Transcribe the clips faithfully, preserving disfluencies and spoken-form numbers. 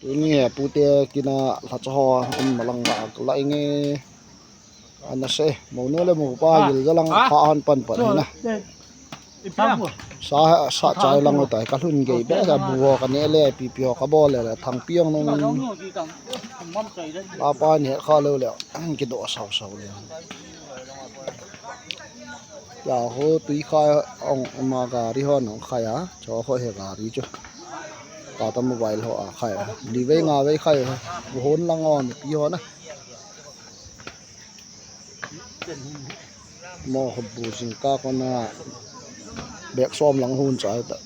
Tuni hi pute kina lhacha ho um malang ga la inge. Ana se, monu le mopa gil jalang kha hon pan pan na. Sa, sa chai lang utai, ka lhun gei be, ka bu ho ka ne le, pipi ho ka bol le, le thang piang nung. La pa ni kha lo le, an kido sau sau le. Ya ho tui kha ong ma gari ho nong kha ya, cho ho he gari chu. Tata Mobile ho a kha ya. Li vei nga vei kha ya. Bu hon lang on pi ho na. Mo ho bu jing ka ko na. Bek som lang hun chai ta.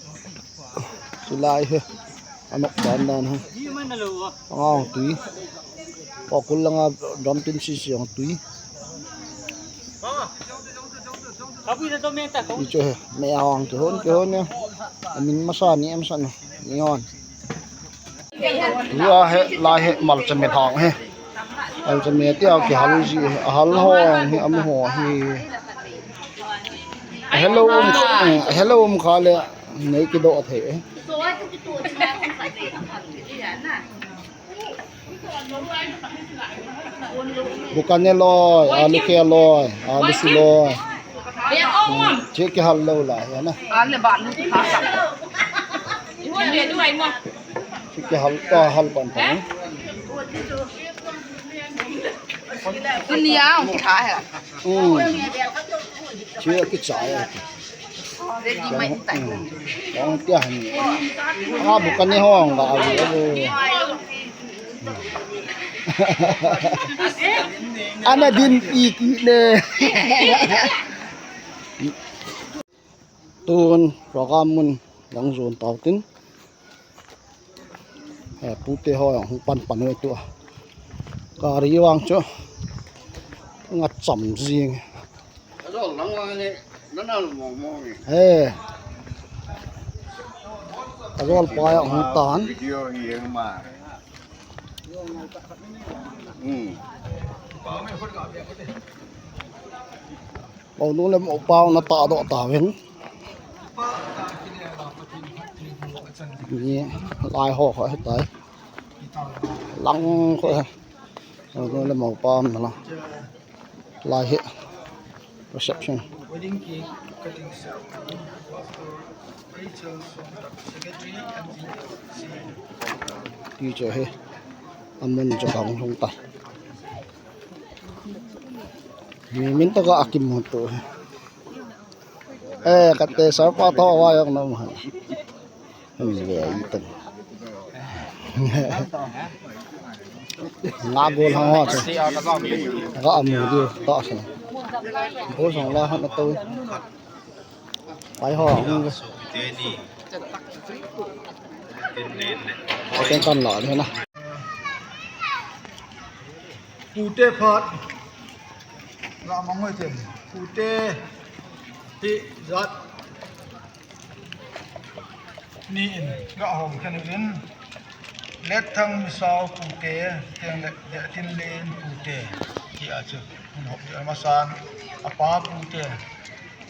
Silai he. Anok dan dan he. Ang tui. Ko kul langa drum tin si si ang tui. Ichu he, me awang kihon, kihon ya. Amin masa ni em san ni hon. Lua he, la he, malcha me thang he. Malcha me ti a kihal ji, ahal ho ang he, am ho he. Hello, um, hello, um, kha le, nei kido thei he. Bukane loi, alu khe loi, alu si loi. Hmm, che kihal lou lai, ya na. Che kihal ta hal pan pan. Hmm. Che kichai. Ready made. Ong tia ni. Anga bukane ho ong ga alu alu. Ana din pi ki le. Tun program mun lang jon tau tin. He, pute ho jong hung pan pan uve tua. Gari vang chu nga cham jing. He. Ajol pa jong hung tan. Monu le mopa na ta doh tauvin. Ni lai ho kha hetai. Lang kha he. Monu le mopa na la. Lai he. Reception. Wedding cake cutting ceremony, Pastor Rachel Songtak, Secretary, M G L C. Ti chu he. Amun chu kang hung ta. Mi min to ka akimu to. Eh, kate sa pa to wa yang na ma. Ve ai tan. Nga bol hang ho chu. Ka amu diu ta sa. Bol sang la han to. Pai ho. Ten kan la ni na. Pute phat. Ga mangoi ten. Pute hi jat ni in ga hom khen in. Letthang Misao pute, teng le, Detinlen pute. Ti a chu. Hun hop di a masan. A pa pute.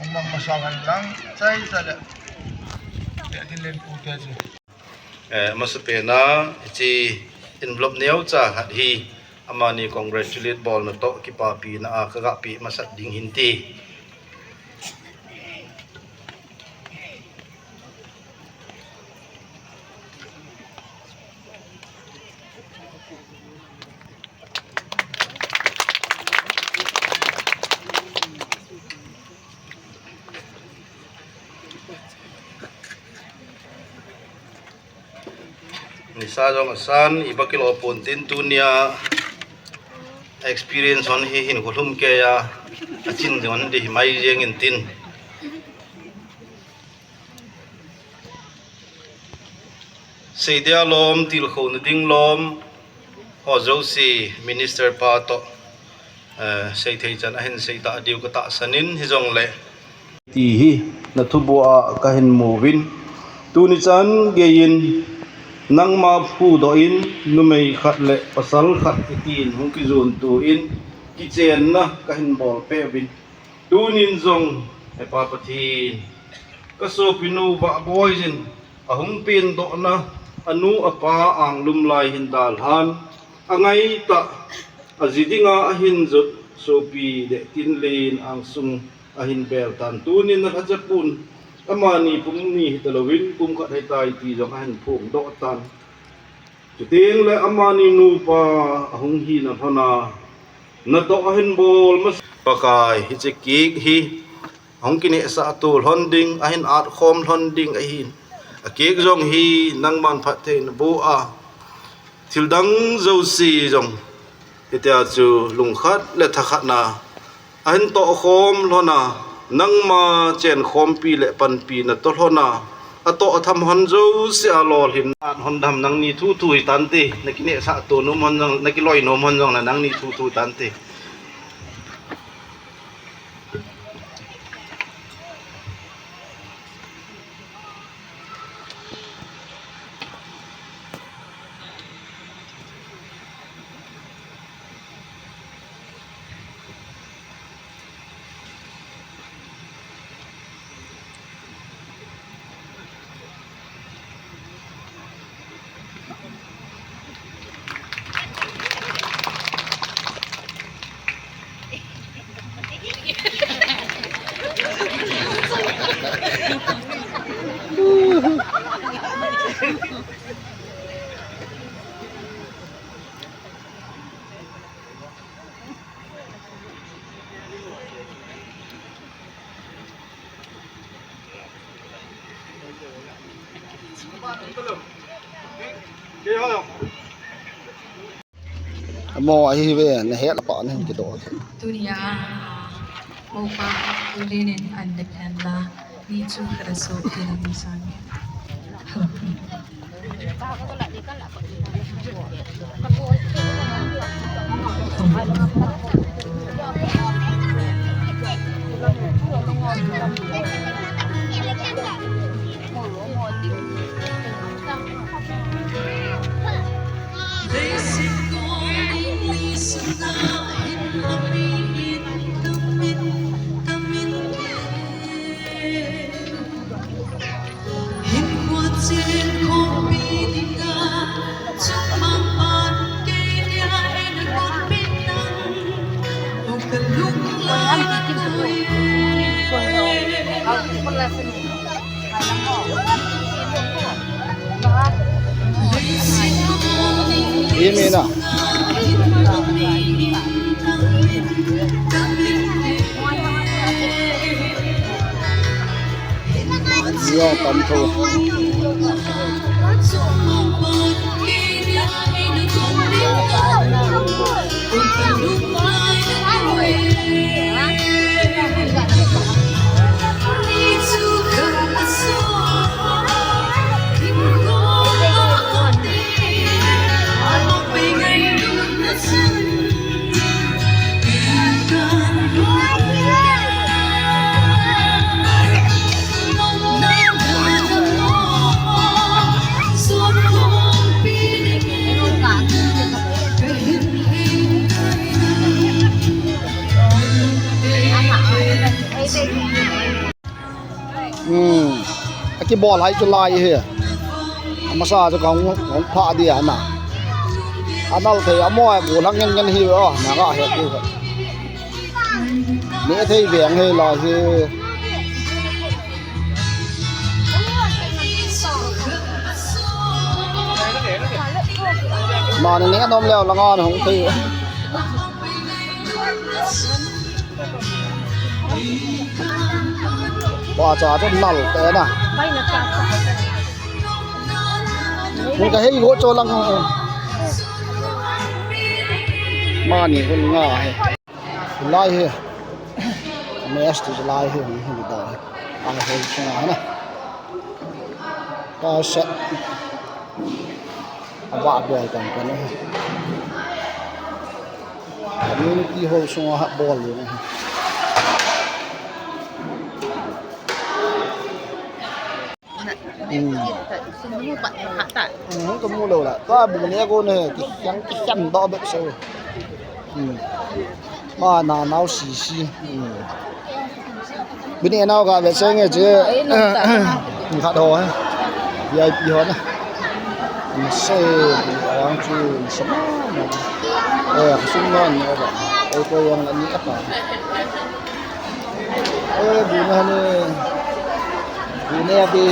Umang masan han lang. Chai cha le. Detinlen pute chu. Eh, masapen a, hiche envelope neocha khat hi, amani congratulate bolna toh, kipapina a, kaga pe masat ding hin ti. Nisa jong asan, iba kilo pon tin tunia experience hon hi hin kholhum kei a, achin jong hon di mai jeng in tin. Seidia lom, tilkhouna ding lom, ho jouse minister pa toh, eh, seithei chan ahin seita diu katahsan in hijongle. Ti hi na thubu a kahin mu uvin. Tuni chan geiyin nangma phudoh in numei khat le pasal khat kitin hung kijon tu in kichenna kahin bol peh uvin. Tunin jong, He Pa Pathen, ka sopinu Vahboiyin ahung pendohna Anu apa anglum lai hin dalhan, angaitah, aji dinga ahin jot sopi Dehtinlen angsung ahin bel tan. Tunin alhacha pon, amani pum ni hita louvin pum khat hitai ti jong ahin phongdoh tan. Chuteng le amani nupa ahung hina lhona, natoh ahin bol masa. Pakai, hiche cake hi ahung kinehsah to lhon ding, ahin at khom lhon ding ahin. A cake jong hi nangman phattheina boh a, thil dang jouse jong hitia chu lungkhat le thakhat na ahin toh khom lhona, nangma chenkhompi le panpi natoh lhona, atoh atham lhon jouse a lolhin. At lhon dam nangni thuthu hitante, nakinehsah to nom lhon jong, nakiloi nom lhon jong le nangni thuthu hitante. Amo ahi ve, nahet pa nahin kidoh. Tunia, mopa, tulin in an depend la, ni chu kada so kilang sang. Imi na. Yo, tam tho. Hmm. Akibol hai chu lai hi. Amasa chu kahung, hung pha dia na. Anal thei amo ai bu lang ngen ngen hi o, na ga he tu. Ne thei veng hi lai hi. Mani ne nom leo langa hung thei. Wa cha chu nal te na. Hung ka hei ho cho lang. Mani hun nga he. Lai he. Mes tu lai he, hung hin da he. Ai hol sunga na. Ta set. Aba bol kan kan he. Community hall sunga ha bol le he. Hmm. Hmm, hung ka mu lou la. Tua bu ne ko ne, ki hiang, ki hiang da bep se. Hmm. Ma na nau si si. Hmm. Bini nau ka ve se nge che. Khat ho he. V I P ho na. Nasa e, bu a vang chu nasa mama. Eh, khosung na ni a ba. Oi, koi vang ani a pa. Eh, bu na ni. Bu ne a bi.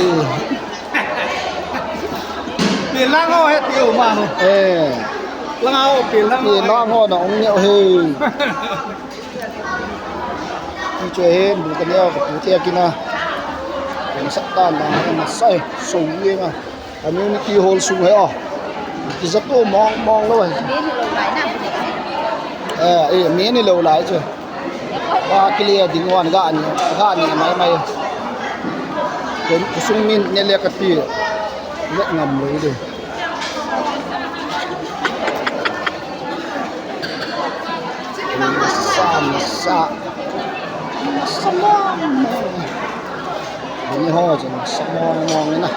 Pi lang ho he tiu ma no. Eh. Lang ho pi lang ho. Pi lang ho na ong ni o he. Ti chu hin, bu ka neo ka pu te kina. Ka na sat tan na, na sai, so ye nga. Community hall sung he o. Ki za to mong, mong lo he. Eh, eh, mi ni lo lai chu. Ba ki le ding wan ga ni, ga ni mai mai. Ken ku sung min ne le ka ti. Le ngam lo de. Nasa, nasa. Nasa mama. Buni ho chu nasa mama na.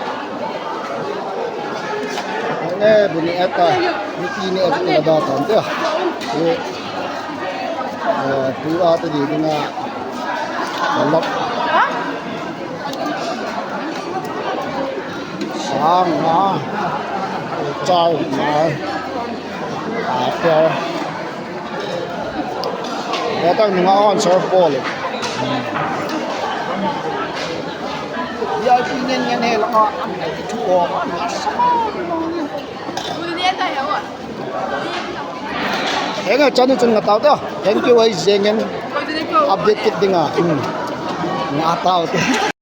Ne, buni eta. Ni ti ne eta da ta te. Ye. Eh, tu a te di na. Lap. Sang na. Chai na. Aper. Datang nunga on serve bol. V I P ngen ngen he langa an ngai thu o. He nga chani chun nga tao ta. Thank you, ai jengen. Update kit dinga. Hmm. Nga tao te.